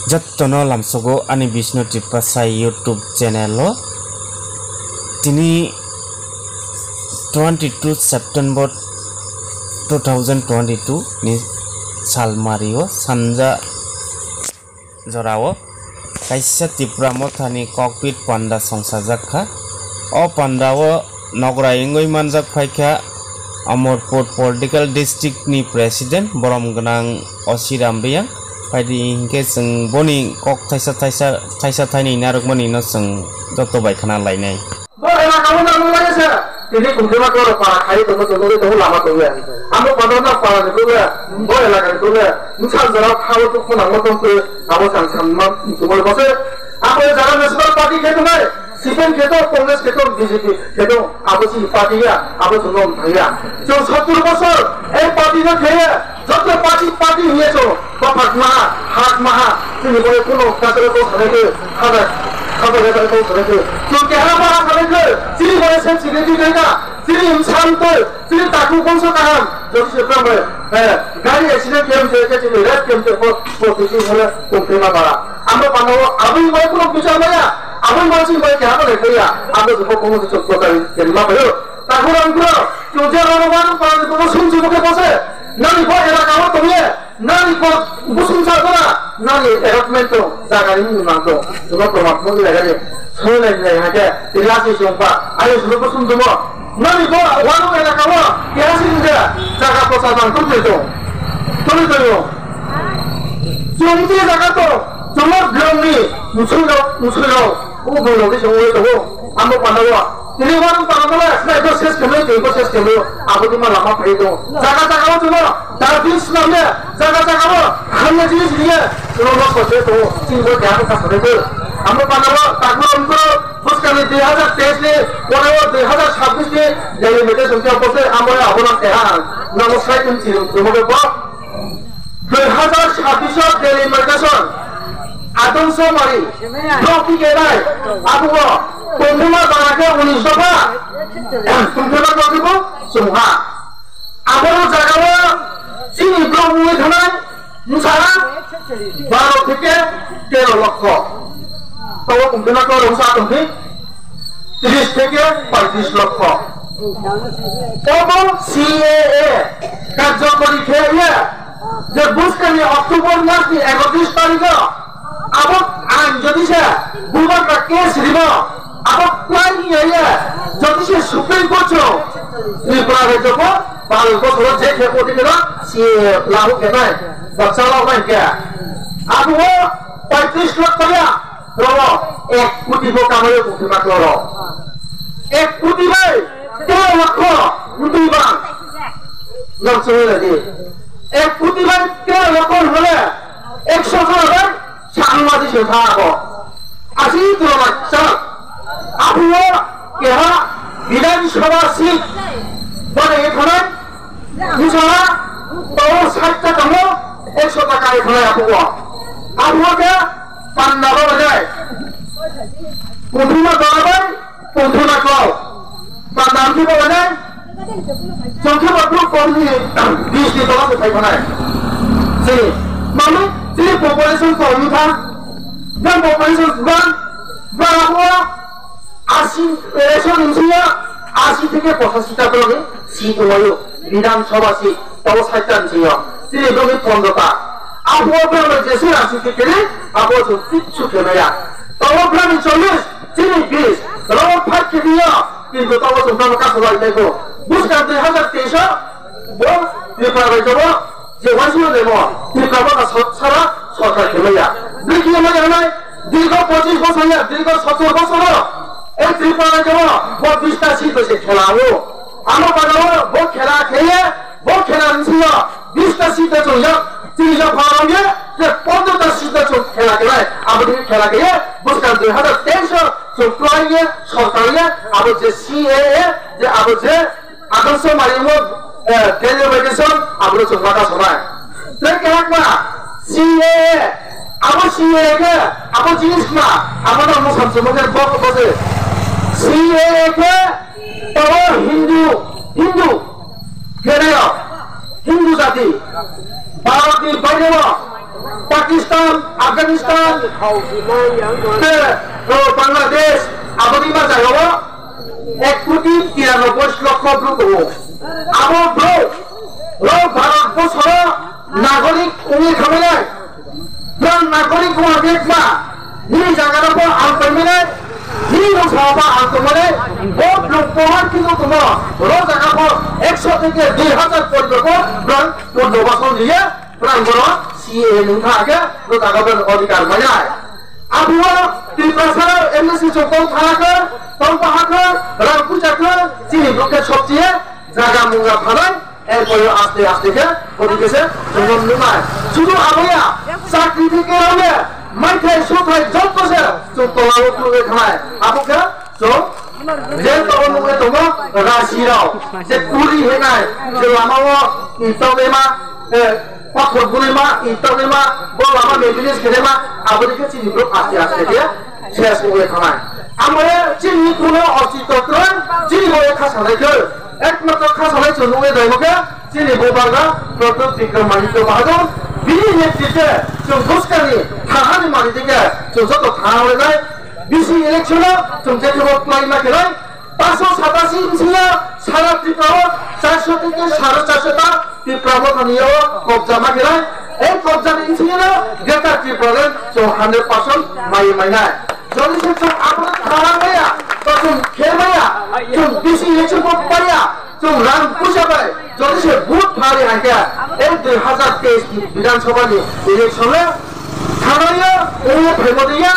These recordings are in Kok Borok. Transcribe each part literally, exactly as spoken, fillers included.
Jottono lamsogo ani Bishnu Tiprasa YouTube channel o. Tini twenty two September two thousand twenty two ni salmari o sanja jorao kaisa Tipra Mothani kokpit panda songsajak kha. O panda o nograi wngwi manjak phaikha Amarpur Political District ni President borom gwnang Osi Ramriyang. Phaidi hinkhe chwng boni kok thaisa thaisa thaisa thaini narwkmani no chwng joto bai khna lainai. Bo elaka o nang lai se, tini kumtuma koro para khai tongo, tongo, tongo lama tongo ya. Amo kono na para ni tongo ya, bo elaka ni tongo ya. Bwsang jora khao tuk phano nang tong khe, abo sang sam ma tongo bo se. Abo jara national party khe tongo, C P M khe to, Congress khe to, B J P khe to, abo si party ya, abo chwng no thang ya. Chwng sottur bosor, ei party no khe ya. Joto party, party hiye chwng, bapha maha, hak maha, chini bole kuno kasaro to sanai ke, khada, khada ya to sanai ke. Chwng keha maha sanai ke, chini bole sen chini di dai na, chini insan to, chini taku bongso kaham, joto se pram bai, eh, gari accident kem te, ke chini rep kem te, po, po, chini bole kum te ma bara. Amo pano, abui bole kuno bichar maya, abui bole chini bole keha bole kaya, amo joto kuno chwng ko kai, ken ma bayo. Takhurang bro, chwng je rwrwk mano, pal ni bobo sumsum khe bose. Nani bo elaka o tongye, nani bo busung sa jora, nani allotment tong, jaga ni mung nang tong. Chwng proman mo elaka ni. Soi lai lai ha khe, tila si chwng pa, ayo chwng bo sumsum mo. Nani bo wano elaka o, keha si nje, jaga posa jang tong tong. Tong tong. Chwng je jaga tong, chwng mo grong ni, musui rok, musui rok. O bwrwi rok ni chwng oi tongo. Amo panda o. Tini uanung tangmani, swnai bo ses kemlai, tei bo ses kemlai, abo tuma lama phai tongo. Jaga jaga o chwngno dustbin swnamya, jaga jaga o hamya jinis riya, chwngno nosto khe tongo, chini bo keha bwkha sanai khe. Amo panda o takma wngkhe bwskangni dui hazar teis ni, pore o dui hazar sabbish ni delimitation khe bose amo abono keha ang nogo sai tong chini chwngno khe bo. Dui hazar sabbish o delimitation, Adamsomari, Doki Kedai, abo o, Kumthuma Dara khe unis dopha, Kumthuma Doki bo chwngha. Abo o jaga o chini block wngwi thanai, bwsa baro theke tero lokho. Tabo Kumthuma Dara wngsa tongkhe, tris theke poitris lokho. Obo C A A karjokori khe ya, je bwskangni October mas ni ekotris tarikh o abo ang jodi se bubagra case rimo, abo kwlai ni ya ya, jodi se Supreme Court o Tripura rajyo ko baro bosor je khe poti khe C A A lagu khe nai, baksa lagu nai khe. Abo poitris lakh taka. Rogo ek koti bo kamai o tongthima kloro. Ek koti bai tero lokho wngtwi bang. Nang chwngwi lai di. Ek koti bai tero lokho hwnle ekso jora bai changma di se tha abo. Asi toro lai chang. Abo keha Bidhan Sabha seat bade thanai. Bwsala tau sait ta tongo, ekso ta kai phalai aphuru. Aphuru khe panda rw bai. Kuthuma dora bai, kuthuma kau. Panda amtwi rw bai. Chongkhe ba bru komni bis ni dora se phai phalai. Chini, mami, chini population kom ni kha. Jang population bang, bang aphuru. Asi, election ni bisingo asi theke pochashi ta borok ni seat rwlaio, Bidhan Sabha seat, tabo sait ta ni bisingo, chini borok ni pondro ta. Abo o borok bai jesa rang si tikiri, abo chwng kichu khe maya. Tabo borok ni chollish, chini bis, rogo five khe biyo, kintu tabo chwng tamo kaso lai taibo. Bwskang dui hazar teis o, bo Tripura bai tabo, Je wansukmani demo, Tripura bana so-, sara sorkar khe maya. Bini khe maya wngnai, dirgho pochish bosor ya, dirgho sottor bosor o, ei Tripura rajyo o bo bish ta seat bai se khela o. Ano bana o bo khela kheye, bo khela ni sio bish ta seat da chong ya, chini ya pharang ye, je pondro ta seat da chong khela khe nai, abo ni khela kheye, bwskang dui hazar teis o chong kwlai ye, sorkar ye, abo je C A A, je abo je Adamsomari mo, eh, delimitation, abo no chwng mata sonai. Tei kehakma, C A A, abo C A A khe, abo jinis ma, abo no mwsam chwng khe bok bose. C A A khe, tabo Hindu, Hindu, khe nayo, Hindu jati, Bharat ni baire o, Pakistan, Afghanistan, tei, o, Bangladesh, aboni ma jagao ek koti tiranoboi lokho borok tongo. Abo borok, o, Bharat borsoro nagorik wngwi khamanai. Borok nagorik wngma bebak ma, nini jaga rokbo ang paimani, nini rok saoba ang tongmani, bo borok pohor khe tongo, o jaga bo ekso theke dui hazar poribar bo borok purnobasan riya. Borok borok C A A nwng tha khe, borok jaga borok odhikar manya. Abo Tiprasa M S C chwng tong tha khe, tong tha khe, rang puja khe, chini bwkha sobchiye, jaga mungya phanai, erpore aste aste khe, odhikar se, chwng nungnai. Sudu aboya, chakri theke role, maithai suthai jotto se, chwng tolao khulwe thanai. Abo khe, So, je tobo nugwi tongo, rasi rok, je kuri hinai, je lamao, i tongnaima, eh, pathor bunaima, i tongnaima, bo lama maintenance khenaima, aboni khe chini borok aste aste khe ses wngwi thanai. Amore chini kuno ostitw kwrwi, chini bo kha sanai khe, ekmatro kha sanai chwng nugwi daimo khe, chini bo bagwi Pradyot Bikram Manikya Bahadur, bini netrite chwng bwskangni thahani manwi dikhe chwng joto thanai. B C election-o chwng je kebo kwlai ma khelai, paanso satasi bsingya sara Tripura-o charso theke sare charso ta Tipra Motha ni o kobja ma khelai. Ei kobja ni bsingya no Greater Tripura-o chwng hundred percent mai mainai. Jodi se chwng abono tharang maya, to chwng khe maya, chwng B C election-o paiya, chwng rang puja bai, jodi se vote phari hai khe, ei dui hazar teis ni Bidhan Sabha ni election-o thanai o, ongwi phaimo de ya,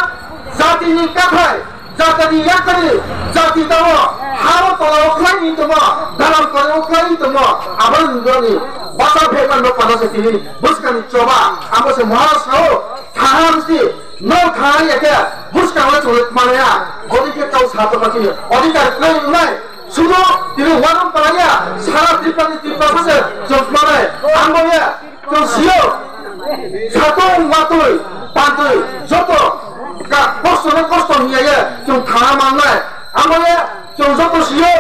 jati ni kathai, jatani yakarwi, jati tamo, hao tolao khlai ni tongmo, dalam koreo khlai ni tongmo, abo ni basa phaiman no pada se tini bwskang ni choba, amo se Maharashtra o, thaham si, no thaham ya khe, bwskang o chole manya, bodi khe kau sa tongma chini, odhikar kwrwi wngnai, sudo tini warung palaya, sara Tripura ni Tripura sa se chole manai, amo ya, Chwng sio, satung watui, pantui, joto ka kosto no kosto hiya ye, chwng thana mangnai. Amo ye, chwng joto sio,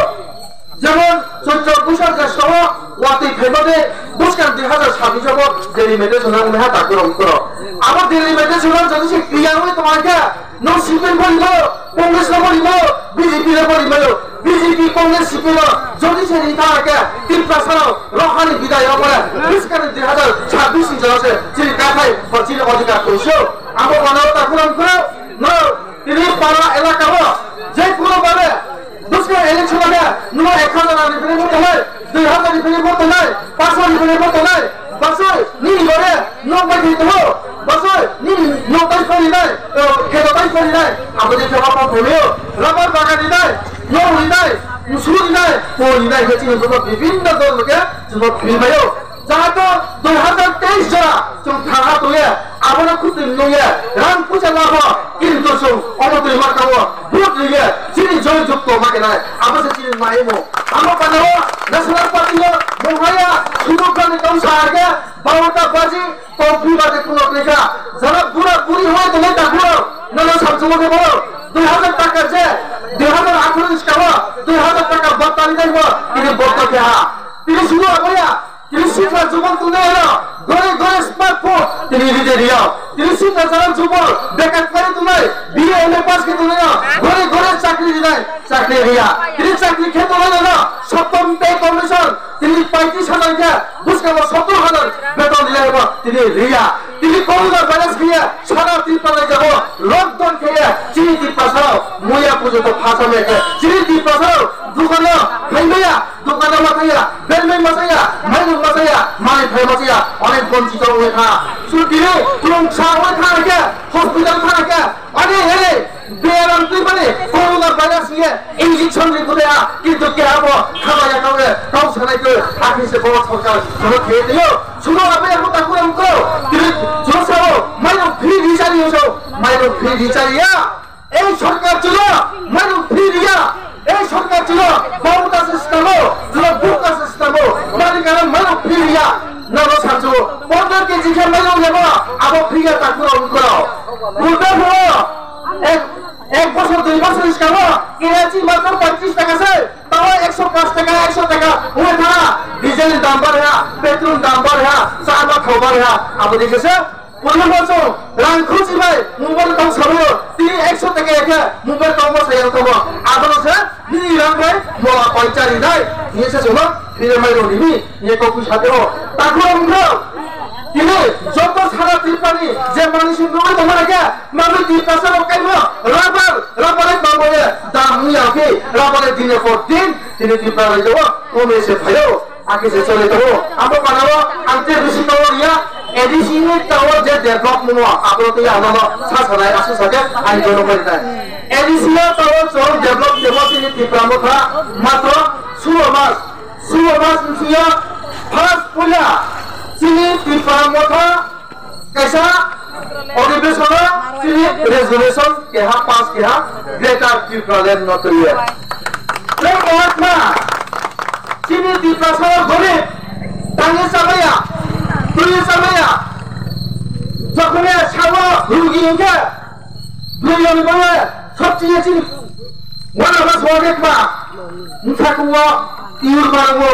jemon, Chaitra Baishakh je sao, watui phaima de, bwskang dui hazar sabbish abo delimitation no wngha takhurok kuro. Abo delimitation no jodi se tiyangwi tongkha, Nwng C P M bo rimo, Congress no bo rimo, B J P no bo rimo, B J P, Congress, C P M no jodi se ri thang khe, Tiprasa rok rohani bidai rok mane, bwskang ni dui hazar chabbish ni jora se chini kathai ba chini odhikar tong sio. Amo bana o takhurang kuro, no, tini para elaka o, je kuno babe, Bwskang election o khe nwng ek hazar ni phini bo tongnai, dui hazar ni phini bo tongnai, panch ni phini bo tongnai, basoi nini gore nwng bai thwi tongo, basoi nini nwng tai phori nai, eh, kheto tai phori nai, abo je khe wapang phori o, rabar bagan ni nai, nwng ni nai, musu ni nai, po ni nai, khe chini joto bibhinno dol rok khe chwng phil bai o. Jahato dui hazar teis jora chwng thangha tongya, abono khutui nungya, rang puja labo, kintu chwng omo twi makao vote rwya, chini joy jukto makinai, abo se chini maimo. Amo panao National Party o munghaia, suduk gani tongsa arga, barota baji, tongpi baji kuno klika, jara bura buri hoi tongnai takuro, nono samsungo de boro, dui hazar taka je, dui hazar atharo ni sikao, dui hazar taka battani daibo, tini botto keha, tini sugo aboya, Tini sitra jubon tunai ano, gore gore smartphone, tini ride riyo. Tini sitra jara jubon, bekat kari tunai, B A M A pass ke tunai ano, gore gore chakri rinai, chakri riya. Tini chakri khe tunai ano, Saptam Pay Commission, tini paiti sajang khe, buskang sottor hazar beton rinai ano, tini riya. Tini corona virus khe, sara Tripura jago, lockdown khe, chini Tiprasa, muya pujo to phasa me khe, chini Tiprasa, dukano, haimaya, Dukano ma thaya, belmai ma thaya, mairung ma thaya, manwi phai ma thaya, onek bonchito wngwi kha. Sutini, khulumsa wngwi kha khe, hospital kha khe, ani, ani, beram twi mani, corona virus ni injection ni bude a, kintu ke abo, khama ya kawe, kau sanai ke, akhi se bo sorkar, jono khe diyo. Suno abe abo taku amko, tini, jono sao, mairung free di chari yo so, mairung free di chari ya. Ei sorkar chwlo mairung free riya, ei sorkar chwlo bauta se stamo, chwlo bukta se stamo, mani kana mairung free riya, nabo sanju, pondro K G khe mairung yabo, abo free ya takuro ungkuro. Ulta huo, ek, ek bosor, dui bosor iskamo, kerachi matro ponchis taka se, tawa ekso panch taka, ekso taka, ui thana, diesel dam barha, petrol dam barha, chama thau barha, abo dikhe se, Kono bo chwng rang khuchi bai mobile tong sabo, tini ekso taka ekhe mobile tong bo sayang tamo. Abono se nini rang bai mola pai chari nai. Ni se chwngno phire mai rw nini, ni kok pui sate o. Takhu rok wngkho. Tini joto sara Tripura ni je manwi sing nugwi tongma khe, manwi Tiprasa rok kaimo rabar, rabar ai bangbo ye dam wngya khe, rabar ai dine por din, tini Tripura raijo o kome se phaio. Akhe se choli tongo. Abo panao ang tei bisi tower ya, A D C ni tower je develop mwngo, abo tei ano sa sanai, aswk sakhe ang jono bai nai. A D C o tower chwng develop kemo chini Tipra Motha matro sulo mas, sulo mas wngya first puila chini Tipra Motha kaisa odhibesono chini resolution keha pass keha Greater Tipraland no twiwi. Tei koatma chini Tiprasa gorib, tangwi chamaya, twiwi chamaya, jokhone sago rugi hinkhe, bwrwi rokni bagwi sobchini chini mona ma sogwi kma, wngkha kuo, iyur mango,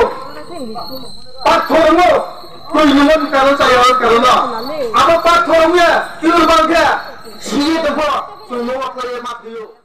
pathor wngo, twi nungo ni karon chaya o karon no. Abo pathor wngya, iyur bangkhe, siye tongkho, chwngno waklaiye ma thwiyo.